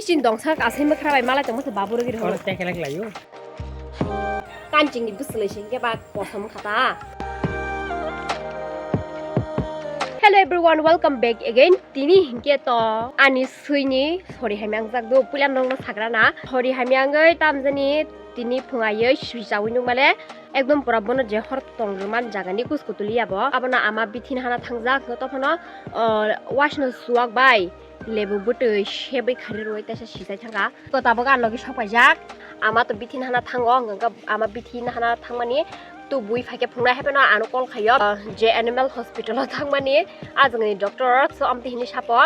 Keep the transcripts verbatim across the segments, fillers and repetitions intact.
Chin dongsa kasai mwkhra bai malai tongma se babu rwgwi rw. Oro tekelek laio. Kanching ni bwswlwi se hwnkhe ba kosom khata. Hello everyone, welcome back again. Tini hwnkhe to ani swini sori hamya wngjak do, puila nokno sagra na. Sori hamya wngwi tamjani tini phungai swijawi nukmale ekdom pura bono je hor tong rwman jagani kuskutuli abo. Abono ama bithi hana thangjak, hwnkhe tophano, o, wasno suwak bai. Lebu bwtwi sebwi khari rwui teisa sijai thangkha. To tabuk ang logi sok paijak. Ama to bithi hana thango, hwnkhe ama bithi hana thangmani tubui phaikhe phungnai hapheno ano call khaio. Je animal hospital o thangmani ajwngni doctor so amtwi hinwi sapo.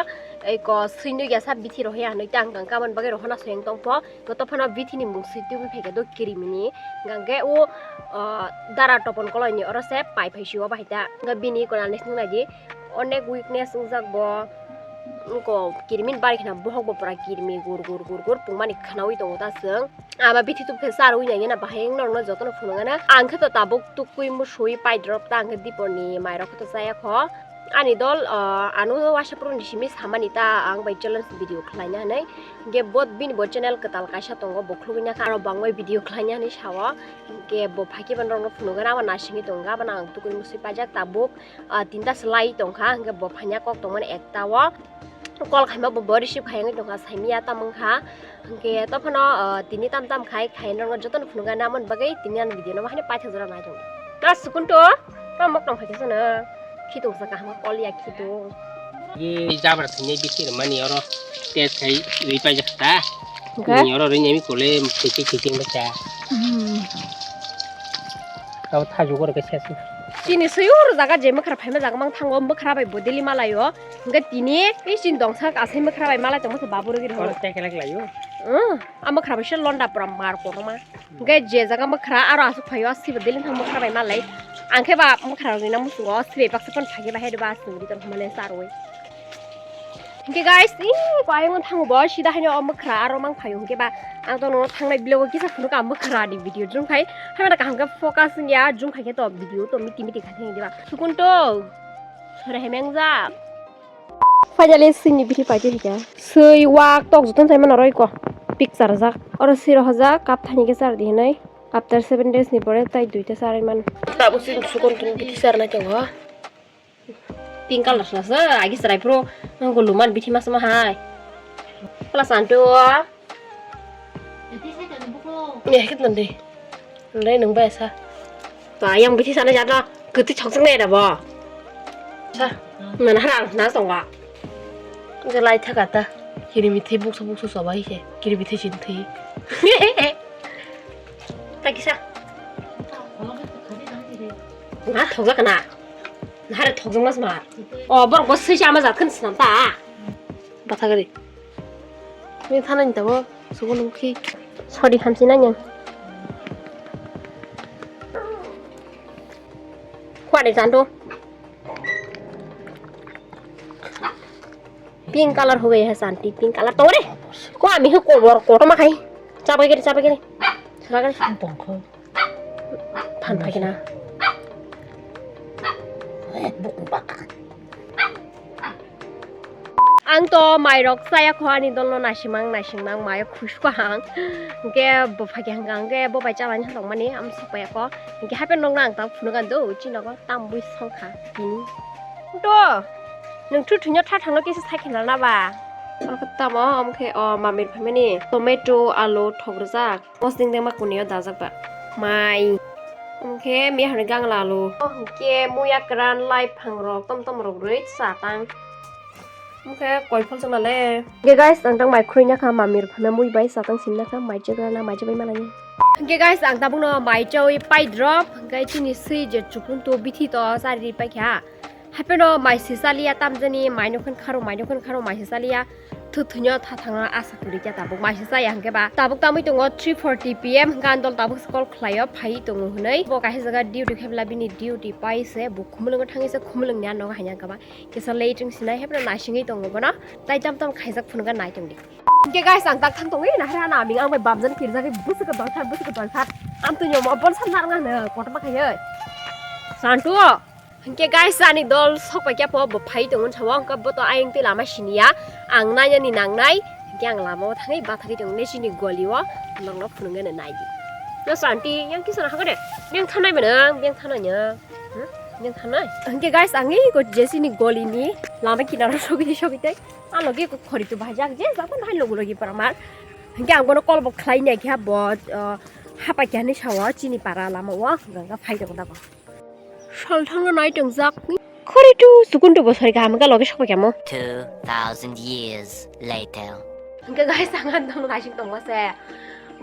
Eko swinwi gesa bithi rohya hinwi tang tang kamani bagwi rohona soyang tongpho. Goto phano bithi ni mung swi tubui phaikhe do kirimini. Hwnkhe o, o, dara topon koloi ni oro se pai phai sio bahai ta. Hwnkhe bini konal ni swngnai di. Onek weakness wngjak bo, wngko kirmin bari khna bohok bo pura kirmi gur gur gur gur pungmani khnaui tongo ta chwng. Ama bithi tubukhe charwi nai gana bahai wng norokno jotono phunukgana. Ang khe to tabuk tukui musui paidrop ta ang khe diporni mairok khe to chaya kho. Ani dol, ah, ano waisa phuruni simi samani ta ang bai challenge video khlaina hinwi. Hwnkhe bo bini bo channel kwtal kaisa tongo bo khulugwi nakha aro bangbai video khlaina hinwi sao. Hwnkhe bo phaikhe bo norokno phunukgana abo nasingwi tongo aboni ang tukui musui paijak tabuk. Ah, tinta se lai tongkha, hwnkhe bo phanya kok tongmani ekta o. Call khaima bo, bo receive khai wngwi tongkha, saimya tamo wngkha. Hwnkhe tophano, ah, tini tam tam khai, khai norokno jotono phunukgana amoni bagwi tini ani video no bahai no paithak jora nai tongo. Ta sukunto, ta mok tong phaikhe sono. Khitung sa kaham call ya khitung. Ye jabra thini bithi rwmani oro test khai ri paijak ta. Hwnkhe? Ni oro ri nyami kole khichi khichi bacha. Hmm. Tabo thajugo rwgwi ses. Chini suyur jaga je mwkhra phaima jaga mang thango, mwkhra bai bodili malaio. Hwnkhe tini ei chini dongsa kasai mwkhra bai malai tongma se babu rwgwi rw. Oro tekelek laio. Hmm, a mwkhra bai se londa pura mar kotorma. Hwnkhe je jaga mwkhra aro aswk phaio, sibo dili thang mwkhra bai malai. Ang khe ba mwkhra rwgwi na muchungo, sibai baksa phone phage bahai rwba aswk ri tong male sarwi. Hwnkhe guys, ih, ko ayung thango bo, sida haino o mwkhra aro mang phaio hwnkhe ba, ang to nono thangnai vlog o kisa phunukha mwkhra ni video jumkhai, hamya da kaham khe focus wngya, jumkhai khe to video to miti miti khai thangya diba. Sukun to, sore hemeng ja. Finally, sini bithi paidi hwnkhe. Sui wak tok jotono sai mano oro iko, picture jak. Oro siro hojak, cup thani khe char di hinwi. After seven days ni pore tai duita charwi mano. Tabuk sini sukun tun bithi charnai tongo. Pink color sa sa, agi chwrai phuru, nang guluman bithi ma sama hai. Pala santu. Eh, kit nang di. Nang nang bai sa. To ayang bithi sana jatno, kwtwi chokjak nai da bo. Sa. Nana harang na tonga. Je lai thaka ta. Kiri mithi buksu buksu sobai se. Kiri mithi sin thi. Ta kisa. Na thokjak na. Nahare thokjak mas ma. O borok bo sui sama jat khan sinam ta. Bathagari. Ni thana ni tabo sugo nungkhi. Sorry hamsi nang yang. Khwari jando. Pink color hobe hai santi pink color tore. Ko ami he kobor koto ma khai. Chabai gari chabai gari. Chabai gari. Bongkho. Phan phai kena. Eh, buk bak. Ang to mairok chaya kho ani dolno naisimang naisimang mayo khusko hang. Hwnkhe bo phai khe hwnkha hwnkhe bo bai chalani halok mani am sokpaya kho. Hwnkhe hape nokna ang tang phunukha do chini nogo tambui songkha tini. Do nwng thu thunyo tha thangno kisa sai khe nana ba. Oro khe tamo omo khe o mamir phaimani tomato alu thok rwjak. Mosding dengma kuni o dajak ba. Mai. Hwnkhe miya hwnwi gangla alu. O hwnkhe muya kwran lai phangrok tom tom rok rwi chatang. Hwnkhe koi phol chwngna le. Hwnkhe guys, ang tang mai khurui nakha, mami rok phano mui bai chatang sim nakha, mai chwkra na mai chwbai manani. Hwnkhe guys, ang tabukno mai chawi pai drop, hwnkhe chini swi je chukun to bithi to chari ri paikha. Hapheno mai se chaliya tamjani, mai no khon kharo, mai no khon kharo, mai se chaliya. Thu thunyo tha thangna asa kwrwi khe tabuk mai se chaya hwnkhe ba. Tabuk tamwi tongo three forty P M hwnkhe andol tabuk se call khlaio phai tongo hwnwi. Bo kaisa jaga duty khaibla bini duty pai se bo khumulwngo thangwi se khumulwngni a nogo haina hwnkhe ba. Kisa late wng sinai hapheno naisingwi tongo bono. Tai tam tam khaijak phunukha nai tongdi. Hwnkhe guys ang tak thang tongwi nahar hana aming ang bai bamjani kirjagwi bwswk dolthar bwswk dolthar. Amtwini omo bon samna rwngna hwno kotorma khaiwi. Santu. Hwnkhe guys, ani dol sok pai khe bo phai tongo sawo, hwnkhe bo to ayang twi lama siniya, ang nai ani nangnai, Yang lama o thangwi bathagwi tong ne chini goli o, norokno phunukgwi nai di. No santi, yang kisa na hakade, yang thanai mano, yang thanai nya. Hmm? Yang thanai. Hingke guys, ang iko je chini goli ni lama kinaro sogwi sogwi tei. Ano ge ko khori tu bhajak je, jakon hai logi logi paramar. Hingke ang bono call bo khlai nai kha bo, uh, hapa kya ni sawa chini para lama o, ganga phai tong da bo. Sol thangno nai tongjak. Khori tu sukun tu bosori kaham ka loge sokpa kamo. Two thousand years later. Hingke guys, ang an tong naising tongma se.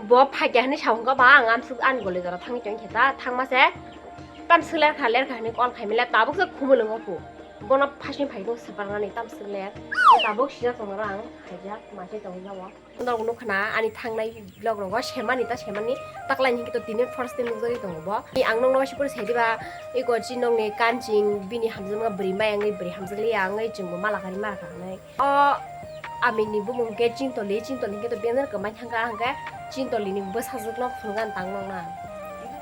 Bo phai kya hini saung ka ba, ang am suk an gole jora thangni tong kheta, thangma se. Tam suk ler kha, ler kha hini call khai mile, tabuk se khumul ngo pu. Bono phasing phai tong separ nani tam suk ler. Tabuk sijak tong rang, khaijak, ma se tong jawa. Norok nukha na ani thangnai vlog rogo semani ta semani taklai hinke to tini first time nukjagwi tongo bo. Ni ang nokno waisa pore sai diba, eko chinokni kanching bini hamjakma bwrwi mai wngwi bwrwi hamjakliya wngwi chwngbo mala kari mara kha hinwi. O amini bumung khe Chintoli, Chintoli hinke to banner kwmai thangkha hwnkhe Chintolini bwsajwkno phunukna tang nokna.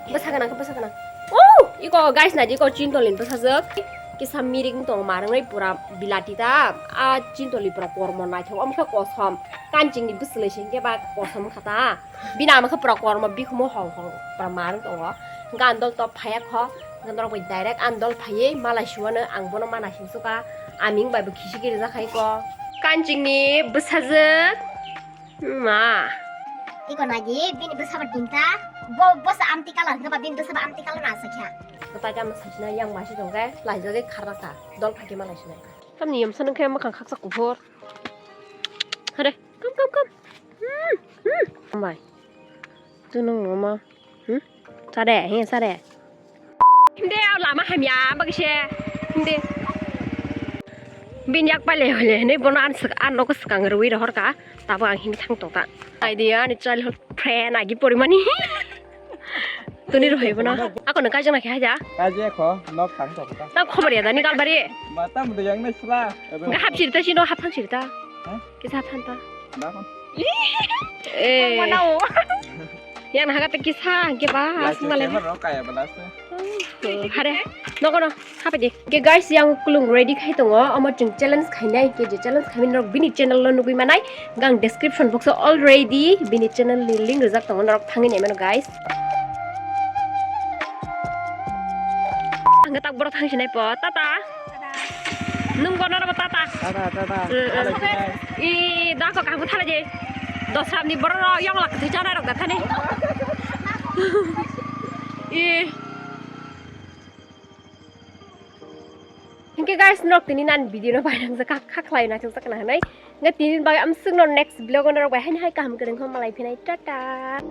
Bwsa gwnang khe bwsa gwnang. O eko guys naidi eko Chintolini bwsajwk kisa mirik wng tongo mar wngwi pura bilati ta. A Chintoli pura kormo naithok omo khe kosom. Kanchingni bwswlwi se hwnkhe ba kosom wngkha ta. Bini ama khe pura kormo bikhumo hong hong pura mar wng tongo. Hwnkhe ang dol top phaiya kho. Hwnkhe norok bai direct ang dol phaiwi malai siwano ang bono mana singsuka. Aming bai bo khisi khe rijak hai kho. Kanchingni bwsajwk. Ma. Iko nagi bini bwsaba tinta. Bo bwsa amti colour hwnkhe ba bini bwsaba amti colour asakha. Kwtai kama sajina yang masi tongkhe laijagwi kharna kha. Dol phaikhe malai sinai kha. Tamni yamsa nungkhe mwkhang khaksa kuphur. Hare, kam, kam, kam. Hmm, hmm. Hambai. Tu nung mama. Hmm? Sare, he sare. Hinde, lama hamya, bagse. Hinde. Bin yak pale hole, ne bono an sek, an noko sekang rwi rohor ka. Tabo ang hini thang tong ta. Idea ni childhood friend agi porimani. Tuni rohoi bono. Ako nang kaijak na khe haja. Kaijak kho, nok thang tong ta. Tang khobor ya dani kalbari. Mata muda yang ne sla. Ga hap sirta sino hap thang sirta. Hah? Kisa hap thang ta. Bakon. Eh. Yang na haga te kisa ke ba. Las male. Rok kaya balas. Hare. Nokono. Hapadi. Ke guys, yang kulung ready khai tongo. Omo chwng challenge khainai. Ke je challenge khaimani rok bini channel lo nugui manai. Gang description box o already bini channel ni link rijak tongo. Norok thangwi naimano guys. Ang tak borok thang sinai po. Tata. Nung bono rabo tata. Tata, tata. Eh, eh. Tata, tata. I, i, i, da ko kamu thala je. Dosram ni borok rok yang lak thwi chana rok da thani. I. Hingke guys, nok tini nan video no bai nang kha kha khlai na thang sakna hanai. Nge tini bai am sing no next vlog no rok bai hai hai kaham kwrwng kho malai phinai. Tata.